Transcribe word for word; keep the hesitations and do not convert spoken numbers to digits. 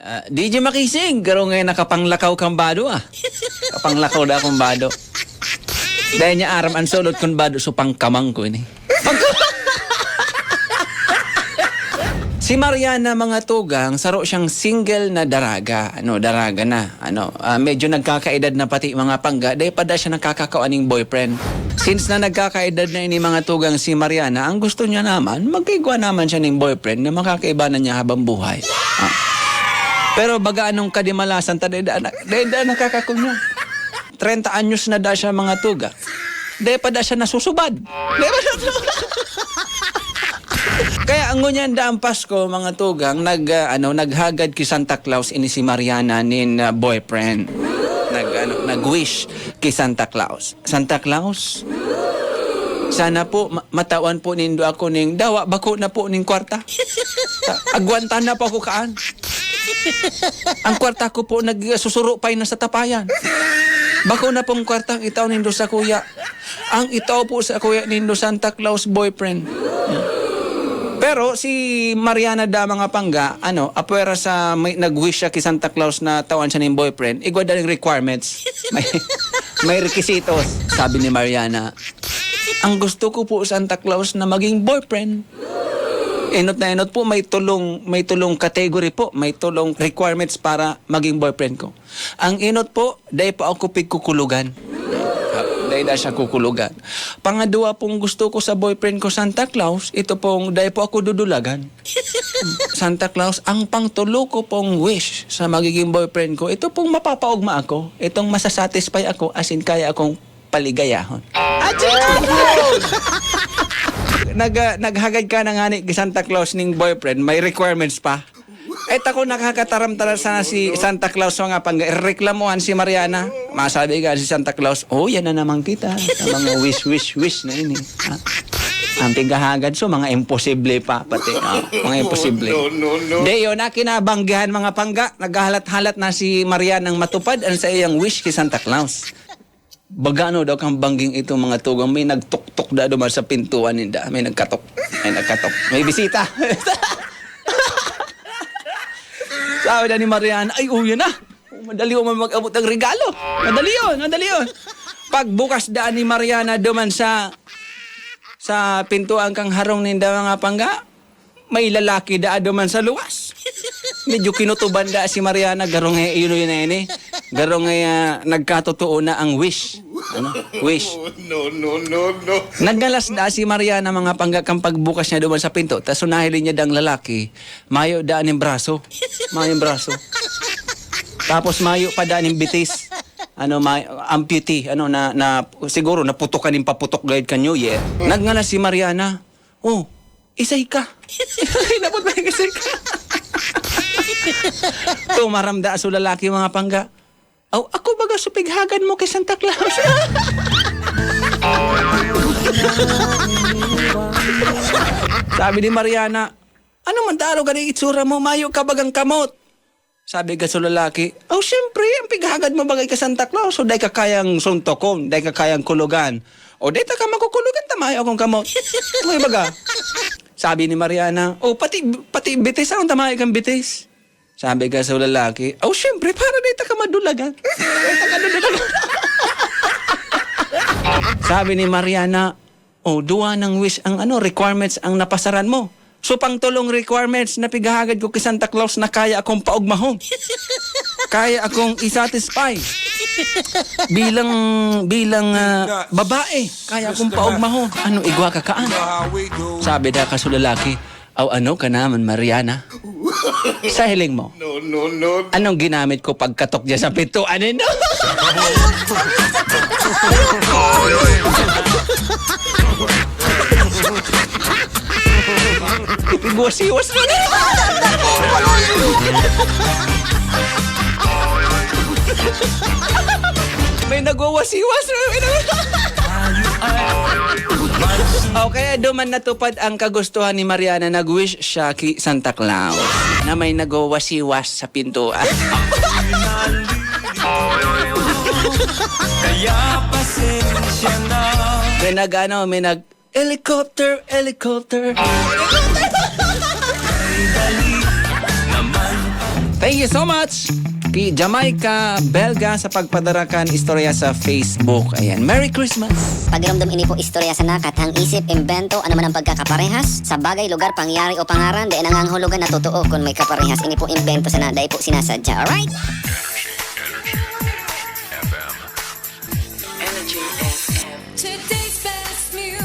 Ah, D J Makisig, garo nga nakapanglakaw kang bado, ah. Kapanglakaw na akong bado. Dahil niya aram ang sulot kong bado, so pangkamang ko ini. Si Mariana, mga tugang, saro siyang single na daraga. Ano, daraga na. Ano, ah, medyo nagkakaedad na pati mga pangga, dahil pa da siya nakakakawa ning boyfriend. Since na nagkakaedad na ini, mga tugang, si Mariana, ang gusto niya naman, magkaigwa naman siya ning boyfriend na makakaiba na niya habang buhay. Ah. Pero baga anong kadimalasan ta, dahil da, dahil da nakakakunyo. Treinta anyos na da siya, mga tugang. Dahil pa da siya nasusubad. Dahil pa da Kaya ngunyan da ang Pasko, mga tugang, nag, ah, ano, naghagad ki Santa Claus ini si Mariana nin, ah, boyfriend. Nag, ano, nag-wish ki Santa Claus. "Santa Claus, sana po ma-, matawan po nindo ako ning dawa, bako na po ning kwarta. Agwantan na po ako kaan. Ang kwarta ko po nagsusurupay na sa tapayan. Bako na pong kwarta ang itao nindo sa kuya." Ang itao po sa kuya nindo, Santa Claus boyfriend. Pero si Mariana da, mga pangga, ano, apwera sa may, nag-wish siya ki Santa Claus na tawan siya ning boyfriend, igwa da ning requirements. May, may requisitos. Sabi ni Mariana, "Ang gusto ko po, Santa Claus, na maging boyfriend." Enot na enot po, may tulong, may tulong category po, may tulong requirements para maging boyfriend ko. Ang enot po, dai pa ako pigkukulugan. Dai da siya kukulugan. Pangadwa pong gusto ko sa boyfriend ko, Santa Claus, ito pong dai po ako dudulagan. Santa Claus, ang pangtulo ko pong wish sa magiging boyfriend ko, ito pong mapapaugma ako, itong masasatisfy ako, as in, kaya akong paligayahon. Nag, ah, naghagad ka na nga ni Santa Claus ning boyfriend, may requirements pa. Eh, tako nakakataram-taram sana si Santa Claus, mga pangga, reklamuhan si Mariana. Masabi ka si Santa Claus, "Oh, yan na naman kita sa mga wish, wish, wish na ini." Ha? Ang pighahagad, so, mga imposible pa, pati, ah, mga imposible. No, no, no, no. Di, yun na, kinabanggihan, mga pangga, naghahalat-halat na si Mariana ng matupad ang sa iyang wish ki Santa Claus. Baga ano daw kang bangging ito, mga tugang, may nagtuktok da duman sa pintuan ninda. May nagkatok. May nagkatok. May bisita. Sabi na ni Mariana, "Ay, uya na. Madali man mag-abot ang regalo. Madali yun, madali yun." Pagbukas da ni Mariana duman sa, sa pintuan kang harong ninda, mga pangga, may lalaki da duman sa luwas. Medyo kinutuban da si Mariana, garo nga iyo na yun, eh. Garo nga, ah, nagkatotoo na ang wish. Ano? Wish. No, no, no, no. Nagngalas da si Mariana, mga pangga, kan pagbukas niya duman sa pinto, tas so nahiling niya dang lalaki, mayo da ning braso. Mayo ning braso. Tapos mayo pa da ning bitis. Ano, may amputee, ano, na, na, siguro naputokan ning paputok gayod kan New Year. Nagngalas si Mariana, "Oh, isay ka." Hinapot na yung isay ka. Tumaram da so lalaki, mga pangga. "Aw, ako baga so pighagad mo ki Santa Claus?" Sabi ni Mariana, "Ano man daro gani itsura mo? Mayo ka bagang kamot?" Sabi ka sa lalaki, "Oh, siyempre, ang pighagad mo bagay ka Santa Claus, so dai ka kayang suntokon, dai ka kayang kulugan. O dai ta ka makukulugan, ta mayo akong kamot." May baga. Sabi ni Mariana, "Oh, pati, pati bitis, ang ta mayo kang bitis?" Sabi ka sa lalaki, "Oh, siyempre, para dai ta ka madulagan." Dai ta ka madulagan. Sabi ni Mariana, "Oh, duwa nang wish ang ano, requirements ang napasaran mo. So, pangtulong requirements na pighahagad ko ki Santa Claus na kaya akong paugmahon. Kaya akong i-satisfy. Bilang, bilang, ah, babae, kaya akong paugmahon." "Ano, igwa ka kaan?" Sabi da ka sa lalaki, "Aw, ano ka naman, Mariana? Sa hiling mo, no, no, no, no, anong ginamit ko pagkatok dyan sa pintuan nindo?" Ipigwasiwas na. May nagwawasiwas. May nag- Okay, duman natupad ang kagustuhan ni Mariana. Nag-wish siya ki Santa Claus na may nagwawasiwas sa pintuan. Kaya pasensya na. May nag-ano, may nag-, "Helicopter, helicopter." Dali naman. Thank you so much, Pi Jamaica Belga, sa pagpadara kan istorya sa Facebook. Ayan, Merry Christmas! Pagiromdom, ini po istorya sana, kathang isip, imbento, ano man ang pagkakaparehas sa bagay, lugar, pangyayari o pangaran, dai nangangahulugan na totoo kun may kaparehas. Ini po imbento sana, dai po sinasadya. Alright? Energy F M. Today's best music.